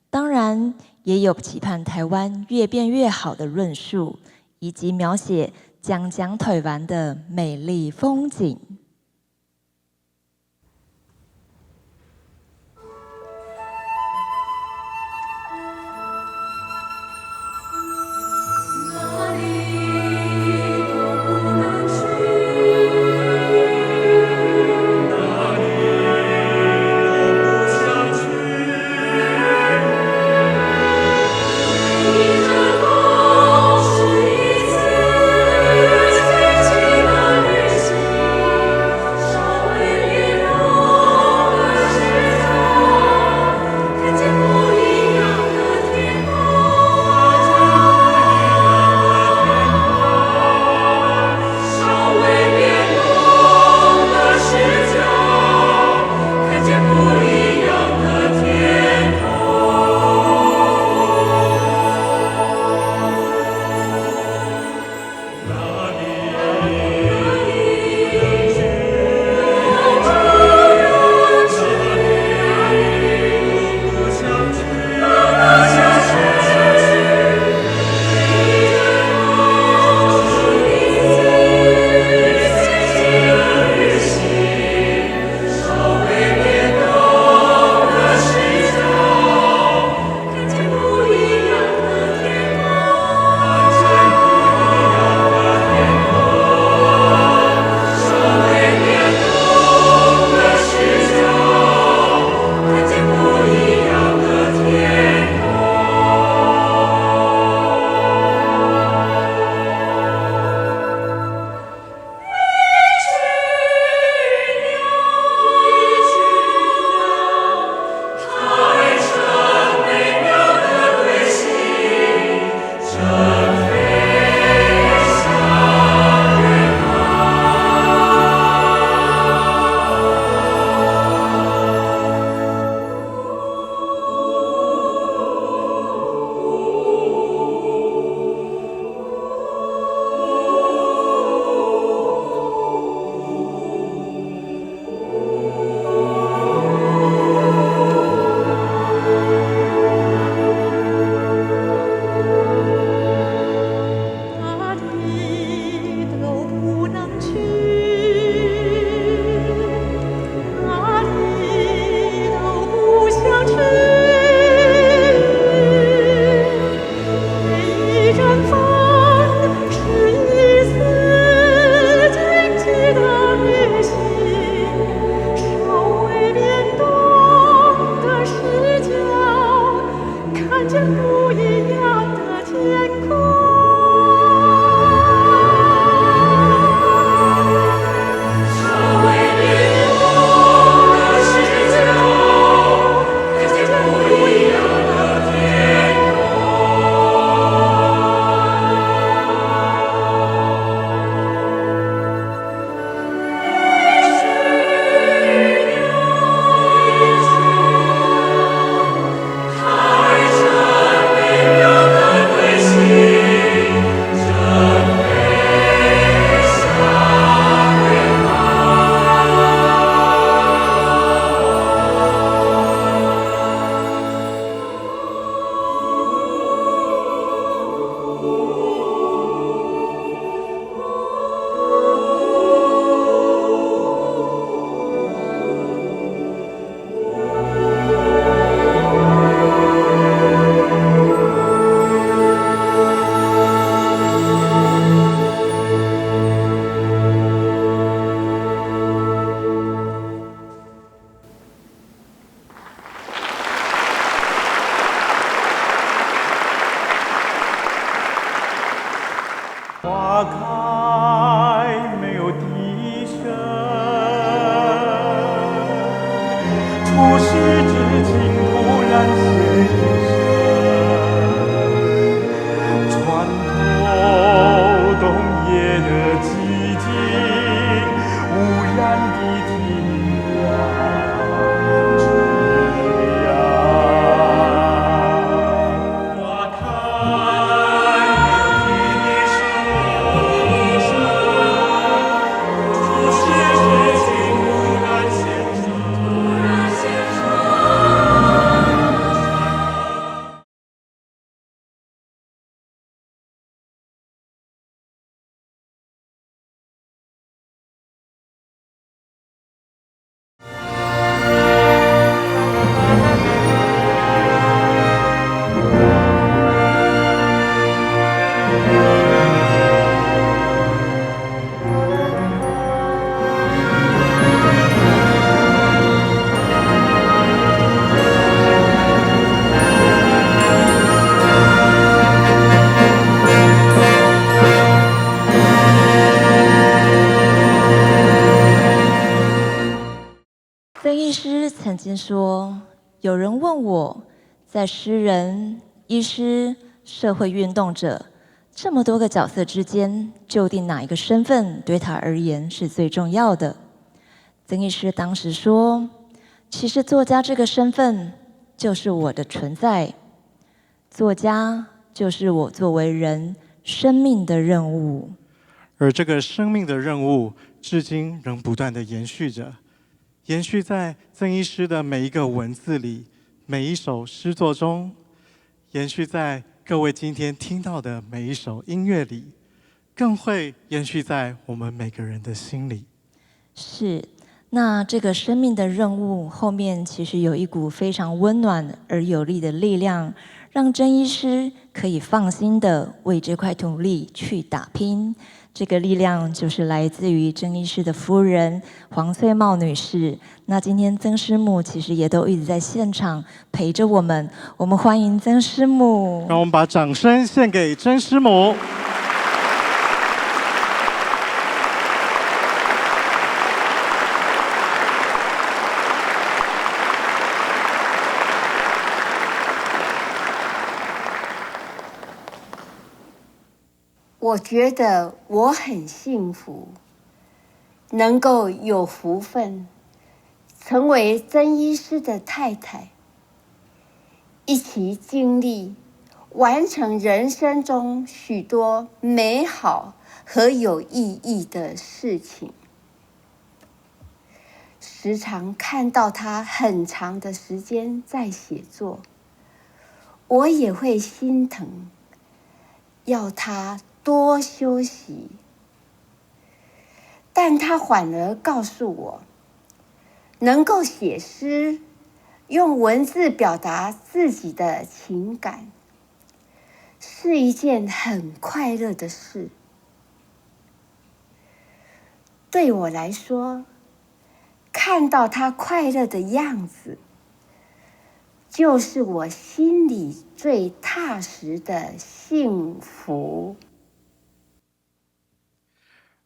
當然，也有期盼台灣越變越好的論述，以及描寫講講台灣的美麗風景。花开没有笛声，初识至今徒然现身。医师曾经说，有人问我，在诗人、医师、社会运动者这么多个角色之间，究竟哪一个身份对他而言是最重要的？曾医师当时说，其实作家这个身份就是我的存在，作家就是我作为人生命的任务。而这个生命的任务，至今仍不断地延续着，延续在曾医师的每一个文字里，每一首诗作中，延续在各位今天听到的每一首音乐里，更会延续在我们每个人的心里。是，那这个生命的任务后面，其实有一股非常温暖而有力的力量，让曾医师可以放心的为这块土地去打拼。这个力量就是来自于曾医师的夫人黄翠帽女士。那今天曾师母其实也都一直在现场陪着我们，我们欢迎曾师母。让我们把掌声献给曾师母。我觉得我很幸福，能够有福分成为曾医师的太太，一起经历完成人生中许多美好和有意义的事情。时常看到他很长的时间在写作，我也会心疼，要他多休息。但他反而告诉我，能够写诗，用文字表达自己的情感，是一件很快乐的事。对我来说，看到他快乐的样子，就是我心里最踏实的幸福。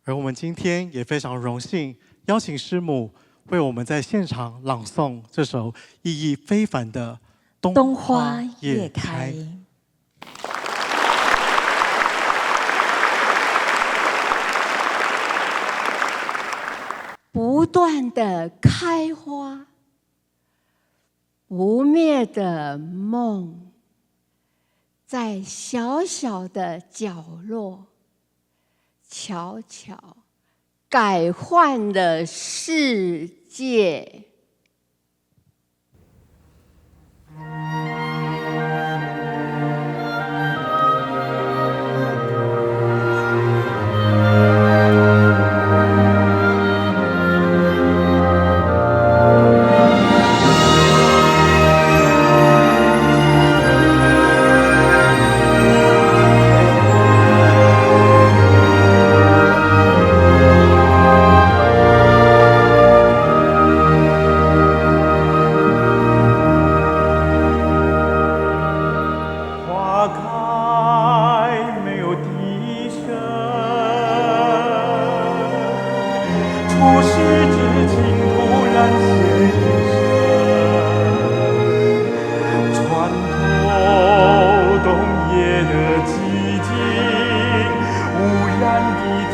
而我们今天也非常荣幸邀请师母为我们在现场朗诵这首意义非凡的《冬花叶开》。冬花叶开。不断的开花，不灭的梦，在小小的角落，悄悄改换了世界。花开没有笛声，初识至今突然现身，穿透冬夜的寂静，无言地听。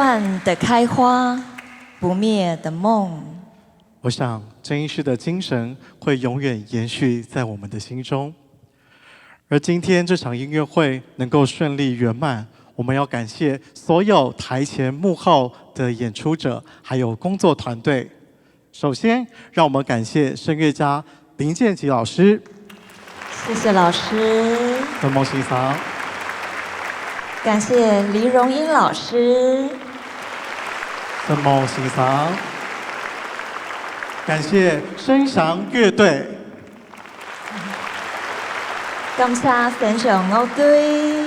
半的开花，不灭的梦。我想，郑医师的精神会永远延续在我们的心中。而今天这场音乐会能够顺利圆满，我们要感谢所有台前幕后的演出者，还有工作团队。首先，让我们感谢声乐家林建吉老师。谢谢老师。承蒙先生。感谢黎荣英老师。承蒙先生。感谢声翔乐队。感谢声翔乐队。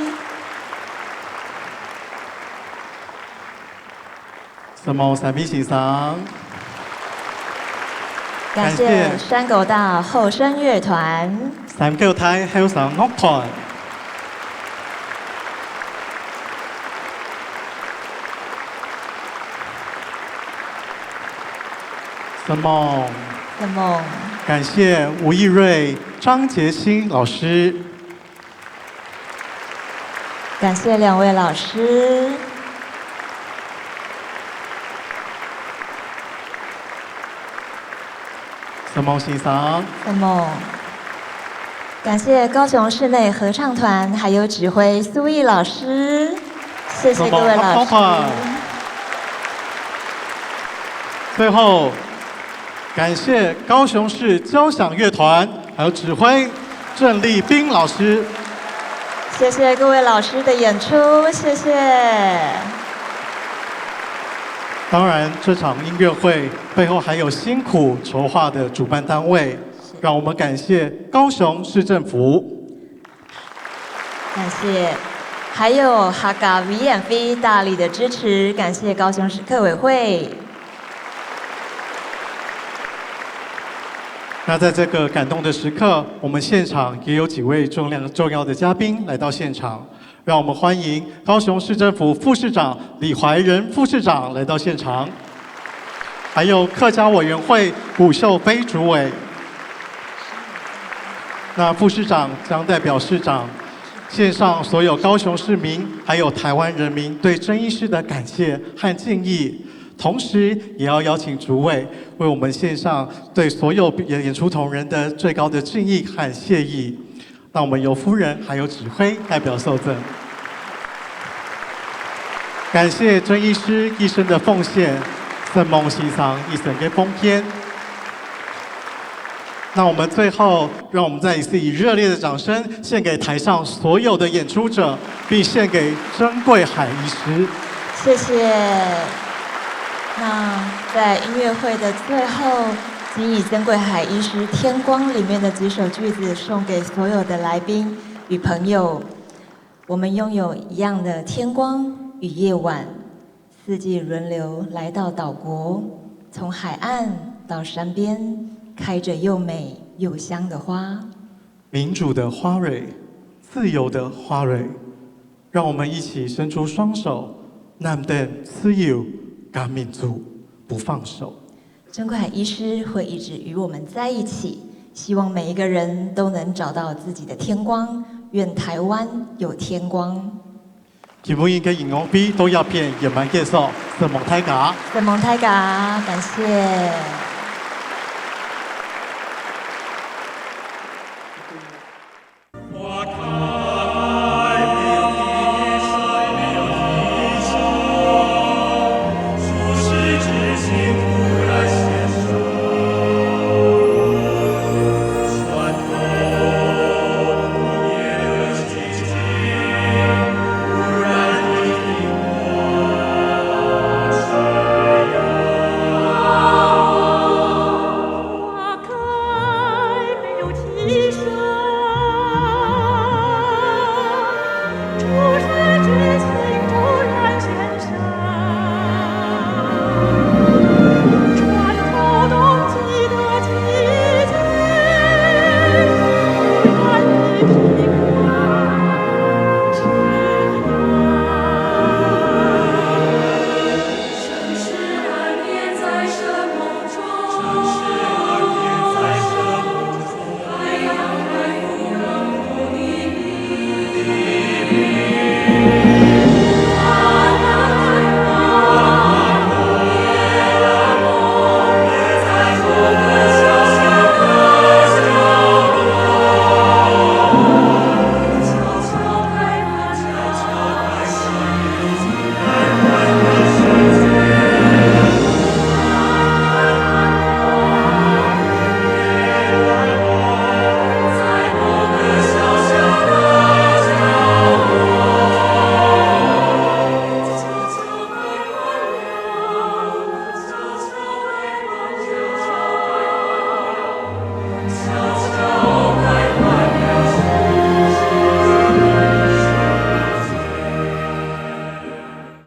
承蒙三位先生。感谢山口大后生乐团。山口大后生乐团。承蒙。承蒙。感谢吴亦瑞、张杰新老师。 感谢两位老师。承蒙先生。承蒙。感谢高雄室内合唱团，还有指挥苏毅老师。谢谢各位老师。承蒙合唱团。最后， 感谢高雄市交响乐团，还有指挥郑立斌老师。谢谢各位老师的演出，谢谢。当然，这场音乐会背后还有辛苦筹划的主办单位，让我们感谢高雄市政府。 感谢。还有客家委员会大力的支持，感谢高雄市客委会。那在这个感动的时刻，我们现场也有几位重量，重要的嘉宾来到现场，让我们欢迎高雄市政府副市长李怀仁副市长来到现场，还有客家委员会古秀妃主委。那副市长将代表市长 献上所有高雄市民还有台湾人民对郑医师的感谢和敬意，同时也要邀请主委为我们献上对所有演，演出同仁的最高的敬意和谢意。那我们由夫人还有指挥代表受赠。感谢郑医师一生的奉献，承蒙先生一生的奉献。 那我们最后，让我们再一次以热烈的掌声献给台上所有的演出者，并献给曾贵海医师。谢谢。那在音乐会的最后，请以曾贵海医师《天光》里面的几首句子送给所有的来宾与朋友。我们拥有一样的天光与夜晚， 四季轮流来到岛国，从海岸到山边，开着又美又香的花。民主的花蕊，自由的花蕊，让我们一起伸出双手，攬等自由佮民主，不放手。 曾贵海医师会一直与我们在一起，希望每一个人都能找到自己的天光，愿台湾有天光。今晡日个音樂會到這片圓滿結束，承蒙大家。承蒙大家，感謝。